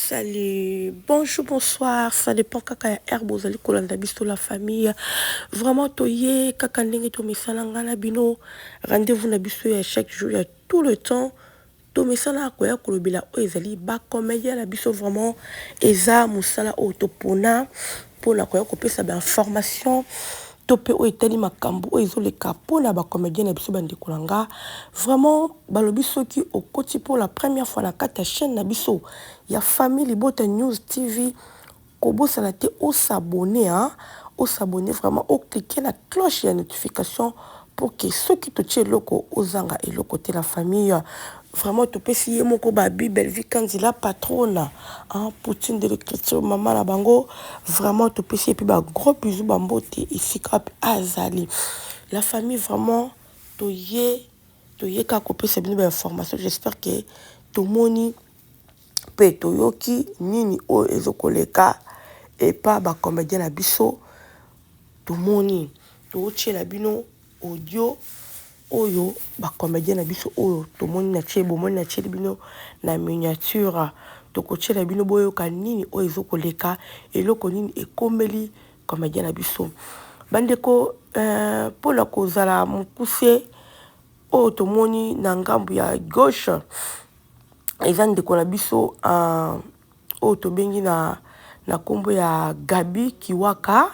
Salut, bonjour, bonsoir, ça dépend kaka ya heure bozali kolanda biso la famille. Vraiment toye kaka ndenge tomesana nga na bino rendez-vous na biso ya chaque jour ya tout le temps tomesana koya kolobela oyo ezali ba comédien na biso. Vraiment eza mosala oyo topona mpona koya kopesa ba information to mpe oyo etali makambo oyo ezoleka mpona ba comédien na biso. Bandeko na nga, vraiment balobi soki okoti pour la première fois na kati ya chaîne na biso ya Famille Libota News TV, kobosana te os'abonner, hein? Os'abonner vraiment, ocliquer na cloche ya notification pour que soki totie eloko, ozanga eloko te. La famille, vraiment topesi ye moko babi Belvi Kanzila patrona, hein, Poutine de l'écriture, mama na bango. Vraiment topesi ye mpe bagros bisous, bambote esika mpe azali. La famille, vraiment toye toye kaka kopesa bino bainformation. J'espère que tomoni mpe toyoki nini oyo ezokoleka epa bacomédien na biso. Tomoni totiela bino audio oyo bacomédien na biso oyo tomoni na tie, bomoni natieli bino na miniature. Tokotiela bino boyoka nini oyo ezokoleka, eloko nini ekomeli comédien na biso. Bandeko, mpona kozala mokuse, oyo tomoni na ngambu ya gauche eza ndeko na biso oyo tobengi na nkombo ya Gabi Kiwaka.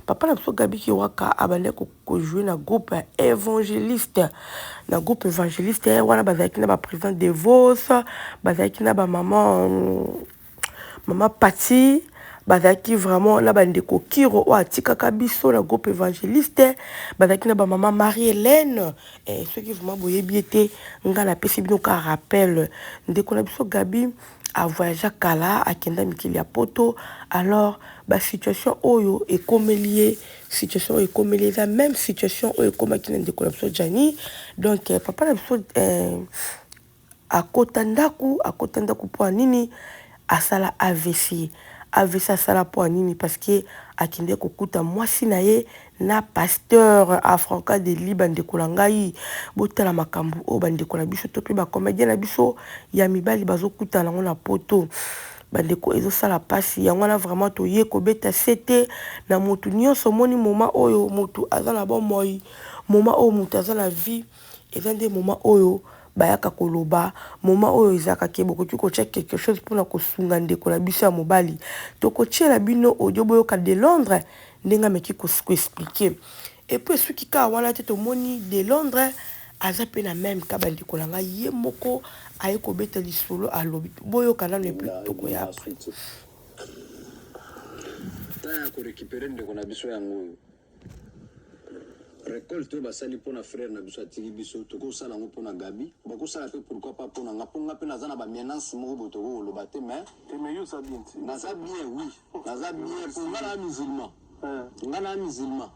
Papa na biso Gabi Kiwaka abandaki kojouer na groupe ya évangéliste. Na groupe évangéliste wana bazalaki na baprésident Devos, bazalaki na bamama mama Pati, bazalaki vraiment na bandeko Kiro oyo atikaka biso na groupe évangéliste, bazalaki na bamama Marie Hélène. Soki vraiment boyebi ye te, ngai napesi bino ka rappel. Ndeko na biso Gabi avoyagea kala, akenda mikili ya Poto. Alors basituation oyo ekomeli ye, situation oyo ekomeli eza même situation oyo ekomaki na ndeko na biso Jani. Donc papa na biso akota ndako, akota ndako mpo ya nini? Asala AVC. AVC asala mpo ya nini? Parce que akende kokuta mwasi na ye na pasteur Afranca Deli. Bandeko na ngai, botala makambo oyo bandeko na biso to mpe bacomédien na biso ya mibali bazokutana yango na Poto. Bandeko, ezosala mpasi. Yango wana vraiment toye kobeta sete na motu nyonso. Omoni moma oyo motu aza na bomoi, moma oyo motu aza na vie, eza nde moma oyo bayaka koloba, moma oyo ezalaka ke bokoki kotia quelque chose mpona kosunga ndeko na biso ya mobali. Tokotiela bino audio, boyoka de Londres ndenge ameki koexpliquer. Et puis soki kaka wana te, tomoni de Londres aza mpe na même ka. Bandeko na ngai, ye moko aye kobeta lisolo, alobi, boyoka nano et puis tokoya après. Ta ya korécupérer ndeko na biso yango oyo, récolte oyo basali mpona frère na biso atiki biso, tokosala yango mpona Gabi, bakosala mpe pourquoi pas mpona nga, mpo nga mpe naza na bamienance moko boye, tokokoloba te, mais Te, mais yo oza bien te. Naza bien, oui, naza bien, mpo nga na musulman, nga na musulman,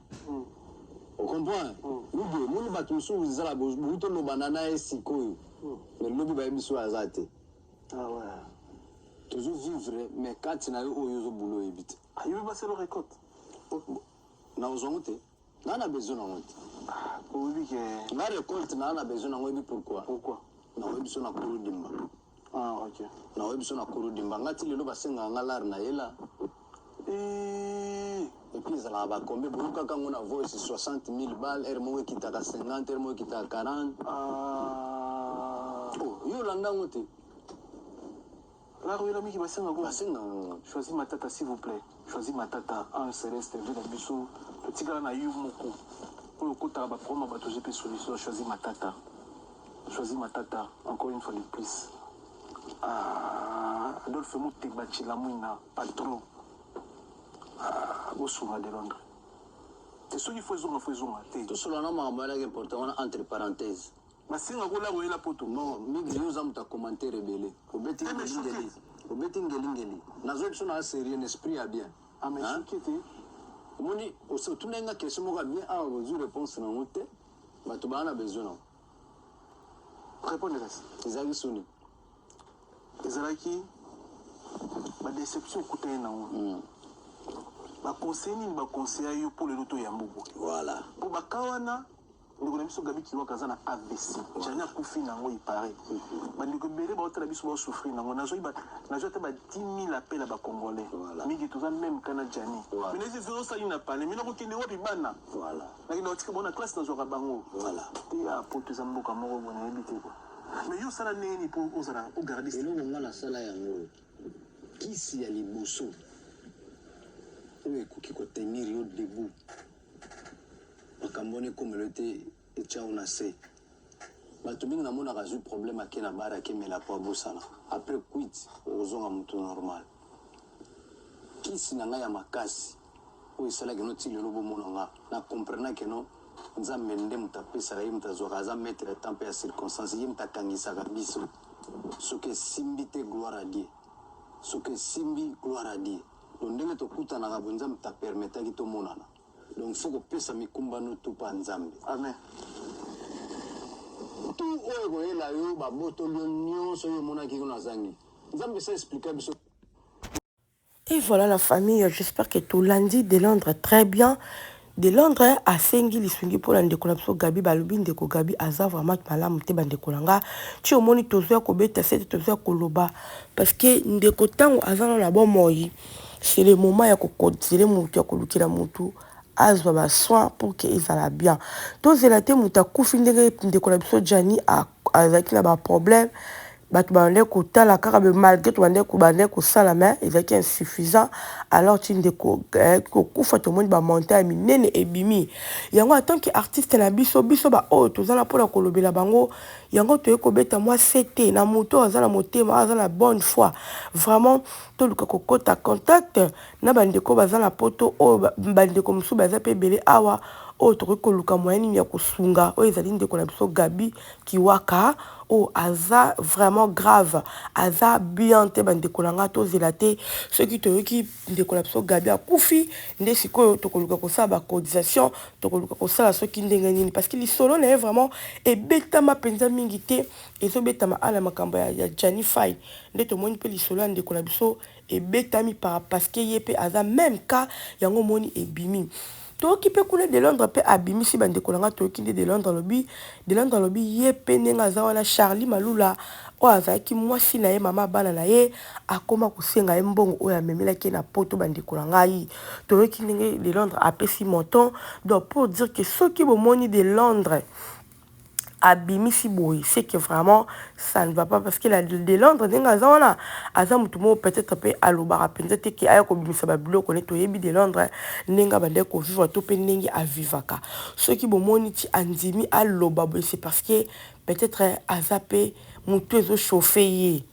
ocomprend? Ubi omoni bato mosusu ezala boyi tolobana na ye sikoyo, mais lobi bayebi so aza te. Ah ouais. Tozovivre, mais kati na yo oyo ozobula oyebi te. Ayobi baselo récolte. Na ozwango te, nga na besoin nango te. Oyebi ke nga récolte naa na besoin nango, oyebi pourquoi? Pourquoi? Naoyebi so na Kurudimba. Ah, ok. Naoyebi so na Kurudimba, nga ti lelo basengaka nga lare na yela. Eh, et puis ezalaka bakombe, boyokaka yango na voice, 60 000 balles, heure moko ekitaka 50, heure moko ekitaka 40. Ah. Oh, yo olanda yango te. Lare oyela mingi basengaka. Basengaka yango. Choisis Matata, s'il vous plaît. Choisis Matata, Ange Céleste, ve na biso. Totikala na yo moko. Oyo okotaka baproblème ya bato, ozwi mpe solution. Choisis Matata. Choisis Matata, encore une fois de plus. Ah, Adolphe Muteba Chilamwina, patron. Ah, bosunga de Londres. Te, soki fo ezonga, fo ezonga te. Tosolola na makambo alaki important wana entre parenthèse. Basengaka olaka oyela Poto. Non, mingi yo oza moto ya commentaire ebele, obeti Eh, mais ngelingeli, obeti ngelingeli. Nazoyebi biso na sérieux, na esprit ya bien. Ah, mais Hein? soki te. Omoni otuna nga question moko ya bien awa, bozwi réponse nango te. Bato baa na besoin nango. Répondre kasi. Ezalaki soni. Ezalaki badéception okutani nango. Baconseil nini baconseilla yo mpo lelo toyambo boye? Voilà. Mpo baka wana. Ndeko na biso Gaby Kiwaka aza na avc. Djany akufi na yango il parait. Ba ndeko ebele bao tala biso bao souffrir na yango. Nazwaki ba nazwi ata ba 10.000 appels ya ba congolais. Mingi toza meme cas na Djany. Mais nayebi te osala nini na palais mais nako kende wapi bana? Nakenda kotika bango na classe nazwaka bango te. Ah poto eza mboka moko boye nayebi te quoi. Mais yo osala ndenge nini po ozala o garder Eloko nga nasala yango oyo. Kisi ya liboso oyo ekoki ko tenir yo debout. Makambo wana ekomela yo te etia yo na se. Batu mingi namonaka azui problème ake na bar ake mela po abosana après cuite okozonga mutu normal. Kisi na nga ya makasi oyo esala que no ti lelo bomona nga na comprena que no Nzambe nde mutu apesaka ye mutu azuaka aza maitre ya temps pe ya circonstance ye mutu akangisaka biso soki esimbi te gloire à Dieu soki esimbi gloire à Dieu donc ndenge tokutanaka boye Nzambe mutu a permetaki tomonana. Donc faut kopesa mikumba no tout pa nzambe. Amen. Tout oyo ekoyela yo babotoli yo nionso oyo omonaki kuna azangi. Nzambe esi a expliqua biso. Et voilà la famille, j'espère que tolandi de Londres très bien. De Londres asengi lisungi mpo na ndeko na biso Gabi, balobi ndeko Gabi aza vraiment malamu te bandeko na nga. Ti omoni tozoya kobeta sete tozoya koloba parce que ndeko ntango aza nano na bomoi C'est le moment ya ko cotiser mutu ya kolukela mutu azwa ba soins pour que ezala bien. Tozela te mutu akufi ndenge ndeko na biso Gianni azalaki na ba problème bato babandaki kotala kaka malgré tobandaki kosala mais ezalaki insuffisant alors ti ndeko ayaki kokufa tomoni ba montant ya minene ebimi yango en tant que artiste na biso biso baoyo toza na mpona kolobela bango yango toye kobeta mwa sete na moto oyo aza na motema oyo aza na bonne foi vraiment Toluka kokota contact na ba ndeko baza na poto oyo ba ndeko mosusu baza pe ebele awa oyo tokoki koluka moyen nini ya kosunga oyo ezali ndeko na biso Gaby Kiwaka oyo aza vraiment grave aza bien te bandeko na nga tozela te soki toyoki ndeko na biso Gaby akufi nde sikoyo tokoluka kosala ba cotisation tokoluka kosala soki ndenge nini parce que lisolo na ye vraiment ebetama mpenza mingi te ezobetama ala makambo ya, ya Gianni Fay nde tomoni mpe lisolo ya ndeko na biso ebetami par parce que ye mpe aza meme cas yango omoni ebimi toyoki mpe kuna de Londres mpe abimisi bandeko na nga toyoki nde de Londres alobi de Londres alobi ye mpe ndenge aza wana Charlie Malula oyo azalaki mwasi na ye mama bana na ye akoma kosenga ye mbongo oyo amemelaki ye na poto bandeko na ngai toyoki ndenge de Londres apesi montant donc pour dire que soki bomoni de Londres abimisi boye c'est que vraiment ça ne va pas parce que la de Londres ndenge aza wana aza motu moko peut-être mpe alobaka mpenza te ke aya kobimisa babiloko ne toyebi de Londres ndenge abandaki kovivre to mpe ndenge avivaka soki bomoni ti andimi aloba boye c'est parce que peut-être aza mpe motu ezochauffe ye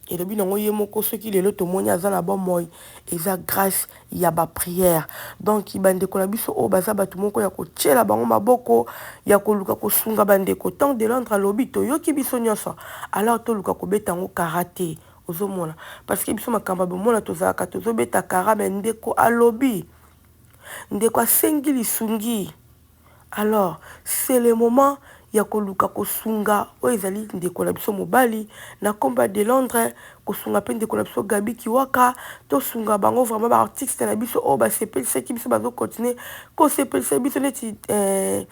Elobi nango ye moko soki lelo tomoni aza na bomoi eza grace ya ba prière. Donc ba ndeko na biso oyo baza bato moko ya kotiela bango maboko ya koluka kosunga ba ndeko. Tant de Londres alobi toyoki biso nyonso alors toluka kobeta yango kara te ozomona parce que biso makambo ya bomona tozalaka tozobeta kara mais ndeko alobi ndeko asengi lisungi. Alors c'est le moment ya koluka kosunga oyo ezali ndeko na biso mobali na kombo ya Delondre, kosunga pe ndeko na biso Gaby Kiwaka, tosunga bango vraiment ba artistes na biso oyo basepelisaki biso bazo continuer kosepelisa biso neti eh,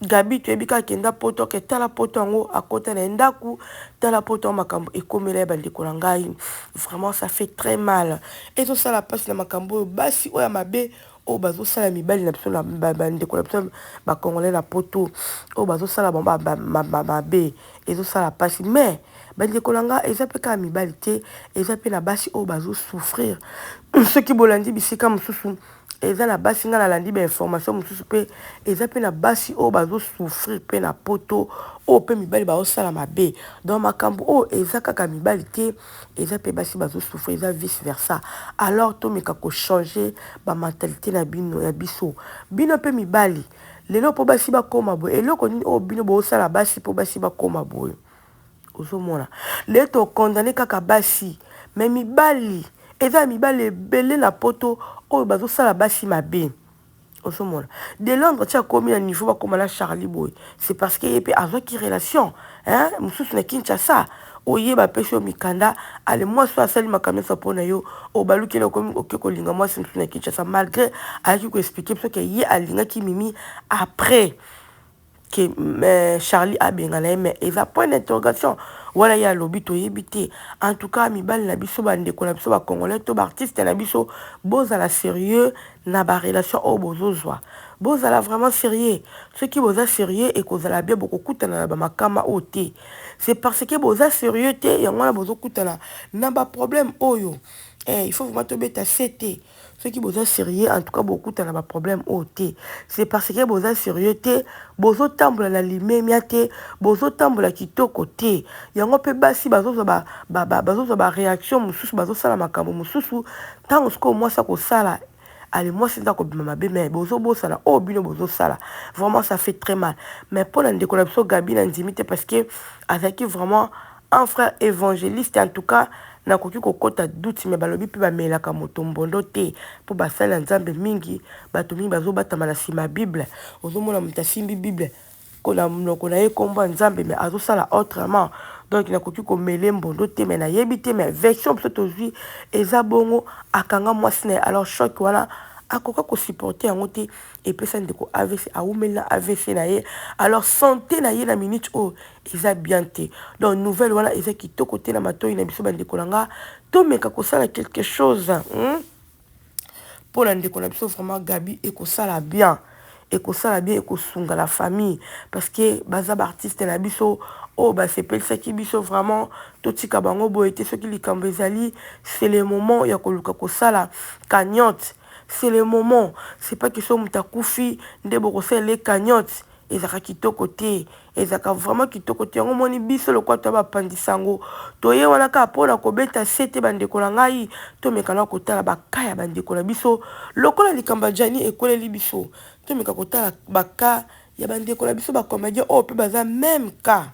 Gaby toyebi kaka kenda poto ke tala poto yango akota na ye ndaku tala poto yango makambo ekomela ye bandeko na ngai vraiment ça fait très mal ezosala mpasi na makambo oyo basi oyo ya mabe oyo bazosala mibali na biso bandeko na biso ba congolais na poto oyo bazosala bango mabe ezosala mpasi mais bandeko na nga eza mpe kaka mibali te eza mpe na basi oyo bazosouffrir soki bolandi bisika mosusu eza na basi nga nalandi bainformation mosusu mpe eza mpe na basi oyo bazosouffrir mpe na poto oyo mpe mibali bazosala mabe donc makambo oyo eza kaka mibali te eza pe basi bazo souffrir eza vice versa alors tomeka ko changer ba mentalite na bino ya biso bino pe mibali lelo po basi bakoma boye eloko nini oyo bino bosala basi po basi bakoma boye ozomona lelo to condamne kaka basi mais mibali eza ya mibali ebele na poto oyo bazosala basi mabe ozomona de Londres ti akomi na niveau bakoma na Charlie boye c'est parce que ye pe azwaki relation hein mosusu na Kinshasa oye bapesi yo mikanda ale mwasi oyo asali makambo nyonso mpo na yo obaluki na okomi oke kolinga mwasi mosusu na Kinshasa malgré ayaki koexplike biso ke ye alingaki Mimi après. Que mais Charlie abengana ye, mais eza point d'interrogation wana. Ye alobi toyebi te. En tout cas, mibali na biso, bandeko na biso bacongolais to baartiste na biso, bozala sérieux na barelation oyo bozozwa. Bozala vraiment sérieux. Soki boza sérieux, ekozala bien, bokokutana na bamakama oyo te. C'est parce que boza sérieux te, yango wana bozokutana na baproblème oyo. Il faut vraiment tobeta se te. Soki boza sérieux, en tout cas bokutana baproblème oyo te. C'est parce que boza sérieux te, bozotambola na limemia te, bozotambola kitoko te. Yango mpe basi bazozwa baréaction mosusu, bazosala makambo mosusu. Ntango sikoyo mwasi akosala ale, mwasi nza kobima mabe, mais bozobosana oyo bino bozosala. Vraiment, ça fait très mal. Mais mpo na ndeko na biso Gabi, na ndimi te, parce que azalaki vraiment un frère évangéliste. En tout cas, nakoki kokɔta doute, mais balobi mpe bamelaka moto mbondo te, mpo basali ya Nzambe mingi, bato mingi bazobatama na nsima ya Bible. Ozomona moto asimbi Bible na monoko na ye, nkombo ya Nzambe, mais azosala autrement. Donc nakoki komele mbondo te, mais nayebi te. Mais version biso tozwi eza bongo, akanga mwasi na ye. Alors choc wana akoka kosupporter yango te, epesa ndeko AVC. Awumeli na AVC na ye. Alors santé na ye na minute oyo eza bien te. Donc nouvelle wana eza kitoko te na matoi na biso. Bandeko na nga, tomeka kosala quelque chose, Mpo na ndeko na biso vraiment Gabi, ekosala bien, ekosala bien, ekosunga la famille, parce que baza baartiste na biso oyo basepelisaki biso. Vraiment, totika bango boye te. Soki likambo ezali, c'est le moment ya koluka kosala cagnotte. C'est le moment. C'est pas que so moto akufi nde bokosalela ye cagnotte. Ezalaka kitoko te, ezalaka vraiment kitoko te. Yango moni biso lokwa toya bapandisa yango, toye wana kaka mpona kobeta se te. Bandeko na ngai, tomeka na kotala baka ya bandeko na biso. Lokola likambo ya Jani ekweleli biso, tomeka kotala baka ya bandeko na biso bacomédien oyo mpe baza même cas.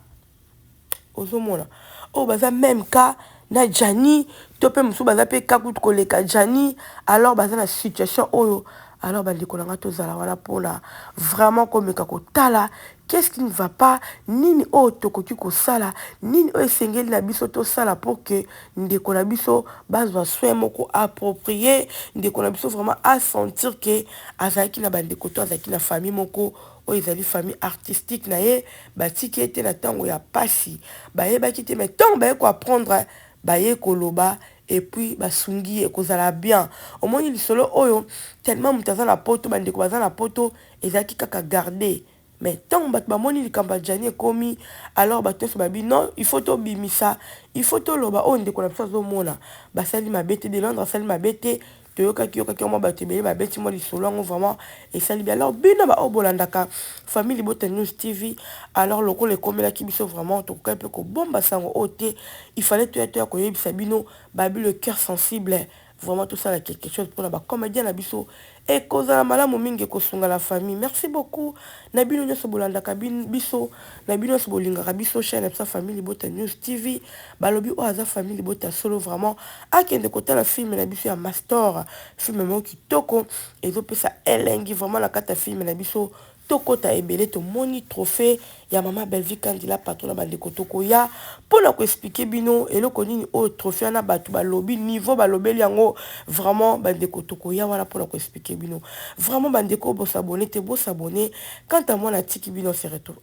Ozomona oyo baza même cas na Jani, to mpe mosusu baza mpe ka kutu koleka Jani. Alors baza na situation oyo. Alors bandeko na ngai, tozala wana mpona vraiment komeka kotala qu'est-ce qui ne va pas, nini oyo tokoki kosala, nini oyo esengeli na biso tosala pour que ndeko na biso bazwa soin moko approprié, ndeko na biso vraiment asentir que azalaki na bandeko to azalaki na famille moko oyo ezali famille artistique na ye. Batiki ye te na ntango ya pasi. Bayebaki te, mais ntango baye koapprendre, baye koloba et puis basungi ye, ekozala bien. Omoni lisolo oyo, tellement moto aza na poto, bandeko baza na poto, ezalaki kaka garde. Mais ntango bato bamoni likambo ya Jani ekomi, alors bato nyonso babi non, il faut tobimisa, il faut toloba oyo ndeko na biso azomona. Basali mabe te, de Londres asali mabe te. Toyokaki, yokaki mwa bato ebele babeti mwa lisolo yango, vraiment esali bien. Alors bino baoyo bolandaka Famille Libota News TV, alors lokola ekomelaki biso, vraiment tokokaki mpe kobomba sango oyo te. Il fallait toya koyebisa bino. Babi le cœur sensible, vraiment tosala quelque chose mpona bacomédien na biso, ekozala malamu mingi, ekosunga la famille. Merci beaucoup na bino nyonso bolandaka biso, na bino nyonso bolingaka biso, chaîne na biso Famille Libota News TV. Balobi oyo aza Famille Libota solo, vraiment akende kotala film na biso ya Mastor, film moko kitoko ezopesa elengi vraiment. Na kati ya film na biso, tokɔta ebele, tomoni trophée ya mama Belvi Kandila patron na bandeko. Tokoya mpona koexpliquer bino eloko nini oyo trophée wana, bato balobi, niveau balobeli yango. Vraiment bandeko, tokoya wana mpona koexpliquer bino. Vraiment bandeko, bos'abonner te, bos'abonner. Quant à moi, natiki bino, se retrouve.